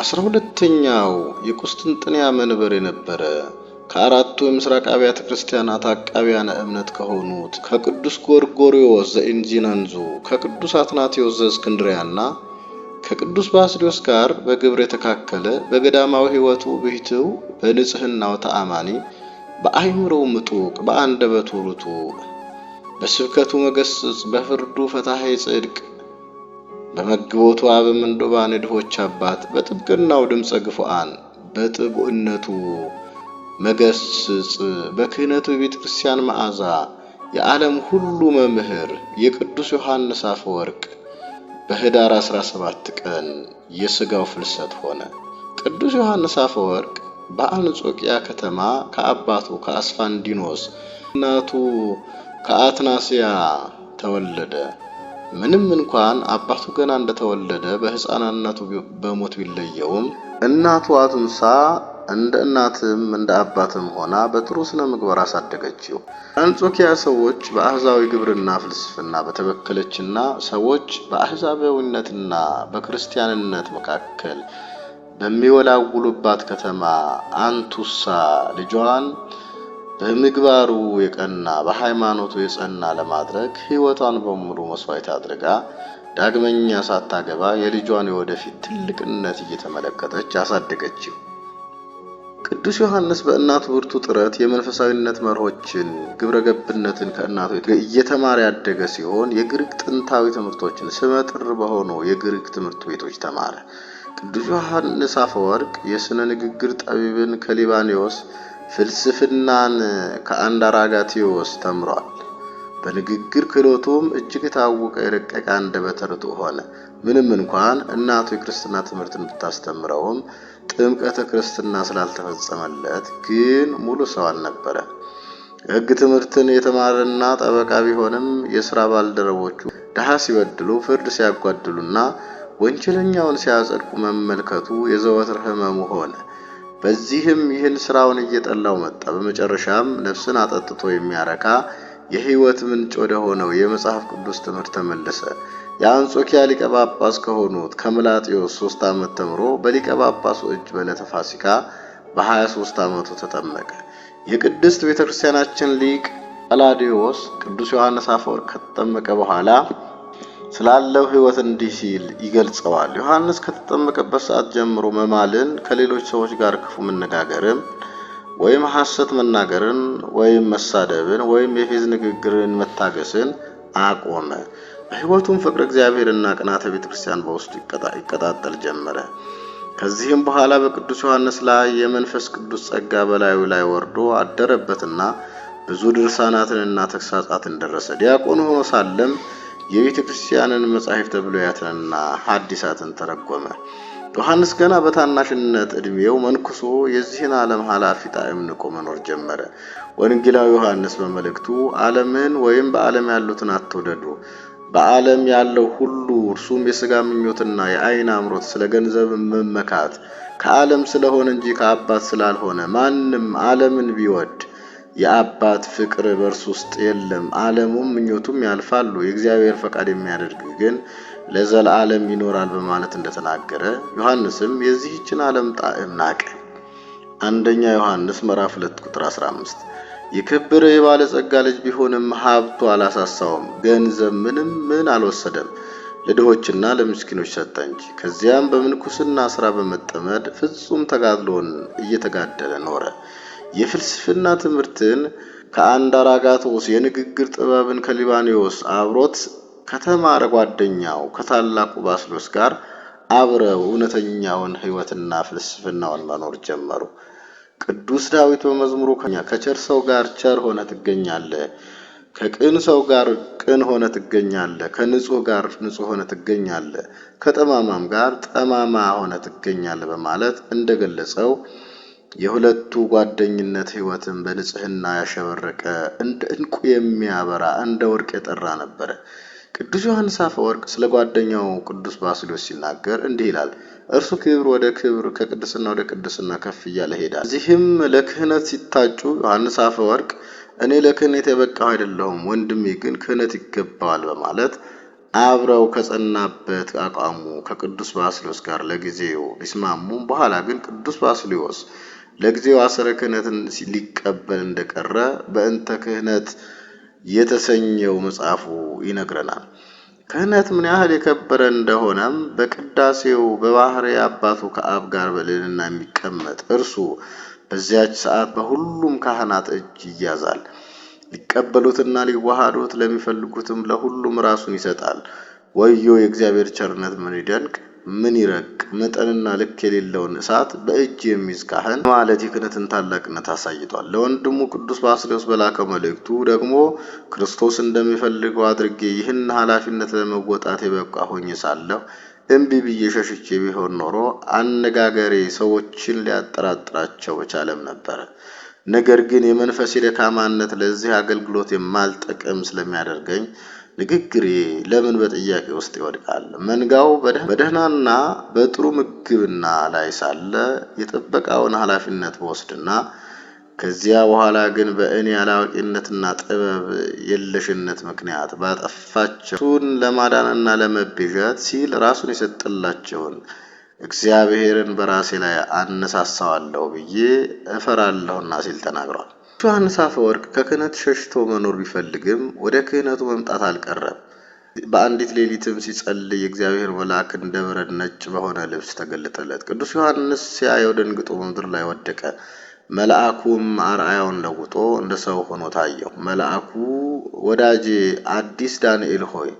12ኛው የቁስጥንጥንያ መንበር የነበረ፣ ከአራቱ የምስራቅ አብያተ ክርስቲያናት አቃቢያነ እምነት ከሆኑት ከቅዱስ ጎርጎርዮስ ዘኢንዚናንዙ፣ ከቅዱስ አትናቴዎስ ዘእስክንድርያና ከቅዱስ ባስልዮስ ጋር በግብር የተካከለ፣ በገዳማዊ ሕይወቱ ብሕትው፣ በንጽሕናው ተአማኒ፣ በአእምሮው ምጡቅ፣ በአንደበቱ ርቱዕ፣ በስብከቱ መገስጽ፣ በፍርዱ ፈታሔ ጽድቅ፣ በመግቦቱ አበ ምንዱባን የድሆች አባት፣ በጥብቅናው ድምፀ ግፉዓን፣ በጥቡዕነቱ መገስጽ፣ በክህነቱ የቤተ ክርስቲያን መዓዛ፣ የዓለም ሁሉ መምህር የቅዱስ ዮሐንስ አፈወርቅ በኅዳር 17 ቀን የሥጋው ፍልሰት ሆነ። ቅዱስ ዮሐንስ አፈወርቅ በአንጾኪያ ከተማ ከአባቱ ከአስፋንዲኖስ እናቱ ከአትናስያ ተወለደ። ምንም እንኳን አባቱ ገና እንደተወለደ በሕፃንነቱ በሞት ቢለየውም፣ እናቱ አቱንሳ እንደ እናትም እንደ አባትም ሆና በጥሩ ስነ ምግባር አሳደገችው። አንጾኪያ ሰዎች በአሕዛዊ ግብርና ፍልስፍና በተበከለችና ሰዎች በአሕዛባዊነትና በክርስቲያንነት መካከል በሚወላውሉባት ከተማ አንቱሳ ልጇን በምግባሩ የቀና፣ በሃይማኖቱ የጸና ለማድረግ ሕይወቷን በሙሉ መስዋዕት አድርጋ፣ ዳግመኛ ሳታገባ የልጇን የወደፊት ትልቅነት እየተመለከተች አሳደገችው። ቅዱስ ዮሐንስ በእናቱ ብርቱ ጥረት የመንፈሳዊነት መርሆችን፣ ግብረ ገብነትን ከእናቱ እየተማረ ያደገ ሲሆን፣ የግሪክ ጥንታዊ ትምህርቶችን ስመጥር በሆኑ የግሪክ ትምህርት ቤቶች ተማረ። ቅዱስ ዮሐንስ አፈወርቅ የሥነ ንግግር ጠቢብን ከሊባኒዎስ፣ ፍልስፍናን ከአንዳራጋቴዎስ ተምሯል። በንግግር ክህሎቱም እጅግ የታወቀ የረቀቀ አንደበተ ርቱዕ ሆነ። ምንም እንኳን እናቱ የክርስትና ትምህርትን ብታስተምረውም፣ ጥምቀተ ክርስትና ስላልተፈጸመለት ግን ሙሉ ሰው አልነበረ። የሕግ ትምህርትን የተማረና ጠበቃ ቢሆንም፣ የሥራ ባልደረቦቹ ድሃ ሲበድሉ፣ ፍርድ ሲያጓድሉና ወንጀለኛውን ሲያጸድቁ መመልከቱ የዘወትር ሕመሙ ሆነ። በዚህም ይህን ስራውን እየጠላው መጣ። በመጨረሻም ነፍስን አጠጥቶ የሚያረካ የሕይወት ምንጭ ወደ ሆነው የመጽሐፍ ቅዱስ ትምህርት ተመለሰ። የአንጾኪያ ሊቀ ጳጳስ ከሆኑት ከምላጤዎስ 3 ዓመት ተምሮ በሊቀ ጳጳሱ እጅ በዕለተ ፋሲካ በ23 ዓመቱ ተጠመቀ። የቅድስት ቤተ ክርስቲያናችን ሊቅ ጳላዲዮስ ቅዱስ ዮሐንስ አፈወርቅ ከተጠመቀ በኋላ ስላለው ሕይወት እንዲህ ሲል ይገልጸዋል። ዮሐንስ ከተጠመቀበት ሰዓት ጀምሮ መማልን፣ ከሌሎች ሰዎች ጋር ክፉ መነጋገርን ወይም ሐሰት መናገርን ወይም መሳደብን ወይም የፌዝ ንግግርን መታገስን አቆመ። በሕይወቱም ፍቅረ እግዚአብሔርና ቅናተ ቤተ ክርስቲያን በውስጡ ይቀጣጠል ጀመረ። ከዚህም በኋላ በቅዱስ ዮሐንስ ላይ የመንፈስ ቅዱስ ጸጋ በላዩ ላይ ወርዶ አደረበትና ብዙ ድርሳናትንና ተግሳጻትን ደረሰ። ዲያቆን ሆኖ ሳለም የቤተ ክርስቲያንን መጻሕፍተ ብሉያትንና ሐዲሳትን ተረጎመ። ዮሐንስ ገና በታናሽነት ዕድሜው መንኩሶ የዚህን ዓለም ኃላፊ ጣዕም ንቆ መኖር ጀመረ። ወንጌላዊ ዮሐንስ በመልእክቱ ዓለምን ወይም በዓለም ያሉትን አትውደዱ፣ በዓለም ያለው ሁሉ እርሱም የሥጋ ምኞትና የዓይን አምሮት፣ ስለ ገንዘብ መመካት ከዓለም ስለሆነ እንጂ ከአባት ስላልሆነ፣ ማንም ዓለምን ቢወድ የአባት ፍቅር በእርሱ ውስጥ የለም። ዓለሙም ምኞቱም ያልፋሉ፣ የእግዚአብሔር ፈቃድ የሚያደርግ ግን ለዘላለም ይኖራል በማለት እንደተናገረ፣ ዮሐንስም የዚህችን ዓለም ጣዕም ናቀ። አንደኛ ዮሐንስ ምዕራፍ 2 ቁጥር 15። የከበረ የባለጸጋ ልጅ ቢሆንም ሀብቱ አላሳሳውም። ገንዘብ ምንም ምን አልወሰደም፣ ለድሆችና ለምስኪኖች ሰጠ እንጂ። ከዚያም በምንኩስና ስራ በመጠመድ ፍጹም ተጋድሎን እየተጋደለ ኖረ። የፍልስፍና ትምህርትን ከአንዳራጋቶስ፣ የንግግር ጥበብን ከሊባኒዎስ፣ አብሮት ከተማረ ጓደኛው ከታላቁ ባስልዮስ ጋር አብረው እውነተኛውን ሕይወትና ፍልስፍናውን መኖር ጀመሩ። ቅዱስ ዳዊት በመዝሙሩ ከቸር ሰው ጋር ቸር ሆነህ ትገኛለህ፣ ከቅን ሰው ጋር ቅን ሆነህ ትገኛለህ፣ ከንጹህ ጋር ንጹህ ሆነህ ትገኛለህ፣ ከጠማማም ጋር ጠማማ ሆነህ ትገኛለህ በማለት እንደገለጸው፣ የሁለቱ ጓደኝነት ሕይወትን በንጽህና ያሸበረቀ፣ እንደ ዕንቁ የሚያበራ፣ እንደ ወርቅ የጠራ ነበረ። ቅዱስ ዮሐንስ አፈወርቅ ስለ ጓደኛው ቅዱስ ባስልዮስ ሲናገር እንዲህ ይላል። እርሱ ክብር ወደ ክብር፣ ከቅድስና ወደ ቅድስና ከፍ እያለ ሄዳል። እዚህም ለክህነት ሲታጩ ዮሐንስ አፈወርቅ እኔ ለክህነት የበቃሁ አይደለሁም፣ ወንድሜ ግን ክህነት ይገባዋል በማለት አብረው ከጸናበት አቋሙ ከቅዱስ ባስልዮስ ጋር ለጊዜው ቢስማሙም በኋላ ግን ቅዱስ ባስልዮስ ለጊዜው አሰረ ክህነትን ሊቀበል እንደቀረ በእንተ ክህነት የተሰኘው መጽሐፉ ይነግረናል። ክህነት ምን ያህል የከበረ እንደሆነም በቅዳሴው በባሕርይ አባቱ ከአብ ጋር በልዕልና የሚቀመጥ እርሱ በዚያች ሰዓት በሁሉም ካህናት እጅ ይያዛል። ሊቀበሉትና ሊዋሃዱት ለሚፈልጉትም ለሁሉም ራሱን ይሰጣል። ወዮ የእግዚአብሔር ቸርነት ምን ይደንቅ ምን ይረቅ! መጠንና ልክ የሌለውን እሳት በእጅ የሚይዝ ካህን ማለት የክህነትን ታላቅነት አሳይቷል። ለወንድሙ ቅዱስ ባስልዮስ በላከው መልእክቱ ደግሞ ክርስቶስ እንደሚፈልገው አድርጌ ይህን ኃላፊነት ለመወጣት የበቃ ሆኜ ሳለሁ እምቢ ብዬ ሸሽቼ ቢሆን ኖሮ አነጋገሬ ሰዎችን ሊያጠራጥራቸው በቻለም ነበረ። ነገር ግን የመንፈሴ ደካማነት ለዚህ አገልግሎት የማልጠቅም ስለሚያደርገኝ ንግግሬ ለምን በጥያቄ ውስጥ ይወድቃል? መንጋው በደህናና በጥሩ ምግብና ላይ ሳለ የጥበቃውን ኃላፊነት በወስድና ከዚያ በኋላ ግን በእኔ አላዋቂነትና ጥበብ የለሽነት ምክንያት ባጠፋቸው እሱን ለማዳንና ለመቤዠት ሲል ራሱን የሰጠላቸውን እግዚአብሔርን በራሴ ላይ አነሳሳዋለሁ ብዬ እፈራለሁና ሲል ተናግሯል። ዮሐንስ አፈወርቅ ከክህነት ሸሽቶ መኖር ቢፈልግም ወደ ክህነቱ መምጣት አልቀረም። በአንዲት ሌሊትም ሲጸልይ የእግዚአብሔር መልአክ እንደ በረድ ነጭ በሆነ ልብስ ተገለጠለት። ቅዱስ ዮሐንስ ሲያየው ደንግጦ በምድር ላይ ወደቀ። መልአኩም አርአያውን ለውጦ እንደ ሰው ሆኖ ታየው። መልአኩ ወዳጄ አዲስ ዳንኤል ሆይ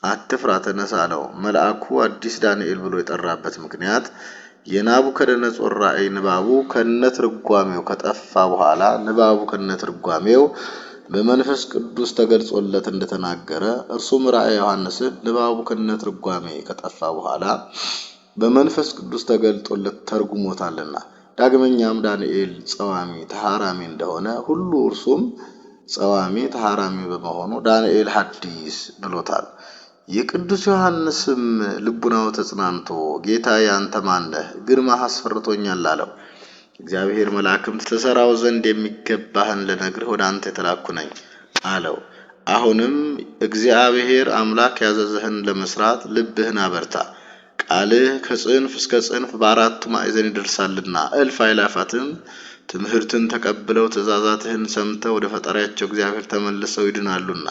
አትፍራ፣ ተነሳ አለው። መልአኩ አዲስ ዳንኤል ብሎ የጠራበት ምክንያት የናቡከደነጾር ራእይ ንባቡ ከነትርጓሜው ከጠፋ በኋላ ንባቡ ከነትርጓሜው በመንፈስ ቅዱስ ተገልጾለት እንደተናገረ እርሱም ራእየ ዮሐንስን ንባቡ ከነትርጓሜ ከጠፋ በኋላ በመንፈስ ቅዱስ ተገልጦለት ተርጉሞታልና። ዳግመኛም ዳንኤል ጸዋሚ ተሃራሚ እንደሆነ ሁሉ እርሱም ጸዋሚ ተሃራሚ በመሆኑ ዳንኤል ሐዲስ ብሎታል። የቅዱስ ዮሐንስም ልቡናው ተጽናንቶ ጌታዬ አንተ ማን ነህ? ግርማህ አስፈርቶኛል አለው። እግዚአብሔር መልአክም ትሠራው ዘንድ የሚገባህን ልነግርህ ወደ አንተ የተላኩ ነኝ አለው። አሁንም እግዚአብሔር አምላክ ያዘዘህን ለመስራት ልብህን አበርታ። ቃልህ ከጽንፍ እስከ ጽንፍ በአራቱ ማዕዘን ይደርሳልና እልፍ አእላፋትም ትምህርትን ተቀብለው ትእዛዛትህን ሰምተው ወደ ፈጣሪያቸው እግዚአብሔር ተመልሰው ይድናሉና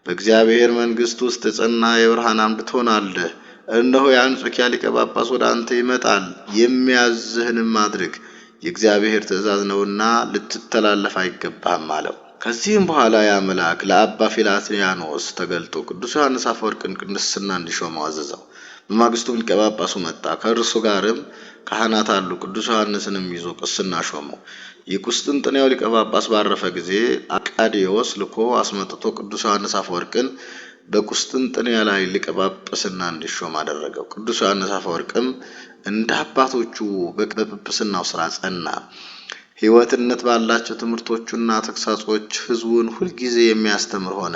በእግዚአብሔር መንግሥት ውስጥ የጸና የብርሃን አምድ ትሆናለህ። እነሆ የአንጾኪያ ሊቀ ጳጳስ ወደ አንተ ይመጣል፣ የሚያዝህንም አድርግ፣ የእግዚአብሔር ትእዛዝ ነውና ልትተላለፍ አይገባህም አለው። ከዚህም በኋላ ያ መልአክ ለአባ ፊላትያኖስ ተገልጦ ቅዱስ ዮሐንስ አፈወርቅን ቅስና እንዲሾመው አዘዘው። በማግስቱም ሊቀ ጳጳሱ መጣ፣ ከእርሱ ጋርም ካህናት አሉ። ቅዱስ ዮሐንስንም ይዞ ቅስና ሾመው። የቁስጥንጥንያው ሊቀ ጳጳስ ባረፈ ጊዜ አርቃዲዎስ ልኮ አስመጥቶ ቅዱስ ዮሐንስ አፈወርቅን በቁስጥንጥንያ ላይ ሊቀ ጳጳስና እንዲሾም አደረገው። ቅዱስ ዮሐንስ አፈወርቅም እንደ አባቶቹ በጵጵስናው ስራ ጸና። ሕይወትነት ባላቸው ትምህርቶቹና ተግሳጾች ሕዝቡን ሁልጊዜ የሚያስተምር ሆነ።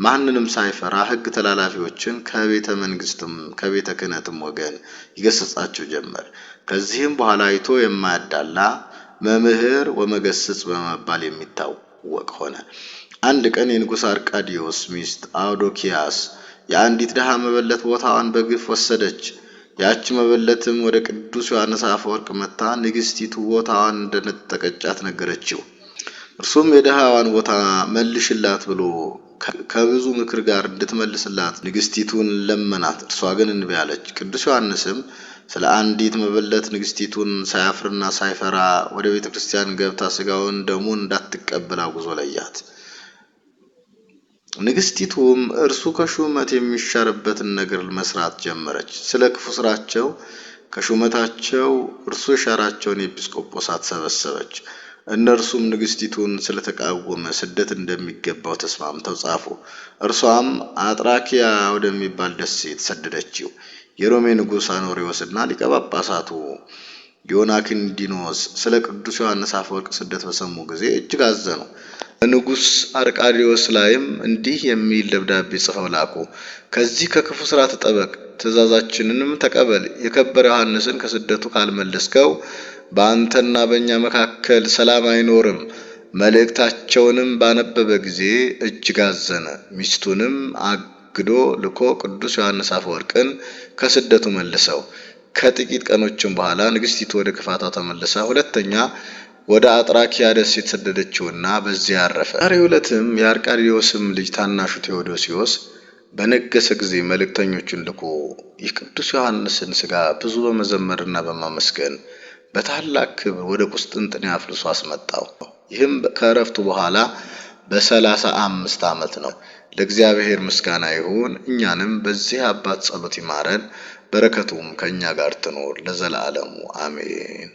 ማንንም ሳይፈራ ሕግ ተላላፊዎችን ከቤተ መንግስትም ከቤተ ክህነትም ወገን ይገሰጻቸው ጀመር። ከዚህም በኋላ አይቶ የማያዳላ መምህር ወመገስጽ በመባል የሚታወቅ ሆነ። አንድ ቀን የንጉሥ አርቃዲዎስ ሚስት አውዶኪያስ የአንዲት ድሃ መበለት ቦታዋን በግፍ ወሰደች። ያች መበለትም ወደ ቅዱስ ዮሐንስ አፈወርቅ መጥታ ንግስቲቱ ቦታዋን እንደነጠቀቻት ነገረችው። እርሱም የድሃዋን ቦታ መልሽላት ብሎ ከብዙ ምክር ጋር እንድትመልስላት ንግስቲቱን ለመናት። እርሷ ግን እንቢ አለች። ቅዱስ ዮሐንስም ስለ አንዲት መበለት ንግስቲቱን ሳያፍርና ሳይፈራ ወደ ቤተ ክርስቲያን ገብታ ስጋውን ደሙን እንዳትቀበል አውግዞ ለያት። ንግስቲቱም እርሱ ከሹመት የሚሻርበትን ነገር መስራት ጀመረች። ስለ ክፉ ስራቸው ከሹመታቸው እርሱ የሻራቸውን ኤጲስቆጶሳት ሰበሰበች። እነርሱም ንግስቲቱን ስለተቃወመ ስደት እንደሚገባው ተስማምተው ጻፉ። እርሷም አጥራኪያ ወደሚባል ደሴት ሰደደችው። የሮሜ ንጉሥ አኖሪዎስና ሊቀ ጳጳሳቱ ዮናክንዲኖስ ስለ ቅዱስ ዮሐንስ አፈወርቅ ስደት በሰሙ ጊዜ እጅግ አዘኑ። በንጉሥ አርቃዲዎስ ላይም እንዲህ የሚል ደብዳቤ ጽፈው ላኩ። ከዚህ ከክፉ ስራ ተጠበቅ፣ ትእዛዛችንንም ተቀበል። የከበረ ዮሐንስን ከስደቱ ካልመለስከው በአንተና በእኛ መካከል ሰላም አይኖርም። መልእክታቸውንም ባነበበ ጊዜ እጅግ አዘነ። ሚስቱንም አግዶ ልኮ ቅዱስ ዮሐንስ አፈወርቅን ከስደቱ መልሰው። ከጥቂት ቀኖችም በኋላ ንግስቲቱ ወደ ክፋቷ ተመልሳ ሁለተኛ ወደ አጥራኪያ ደሴት ሰደደችውና በዚያ አረፈ። ዛሬው ዕለትም የአርቃዲዎስም ልጅ ታናሹ ቴዎዶሲዎስ በነገሰ ጊዜ መልእክተኞቹን ልኮ የቅዱስ ዮሐንስን ሥጋ ብዙ በመዘመርና በማመስገን በታላቅ ክብር ወደ ቁስጥንጥንያ አፍልሶ አስመጣው። ይህም ከእረፍቱ በኋላ በ35 ዓመት ነው። ለእግዚአብሔር ምስጋና ይሁን። እኛንም በዚህ አባት ጸሎት ይማረን፣ በረከቱም ከእኛ ጋር ትኖር ለዘላለሙ አሜን።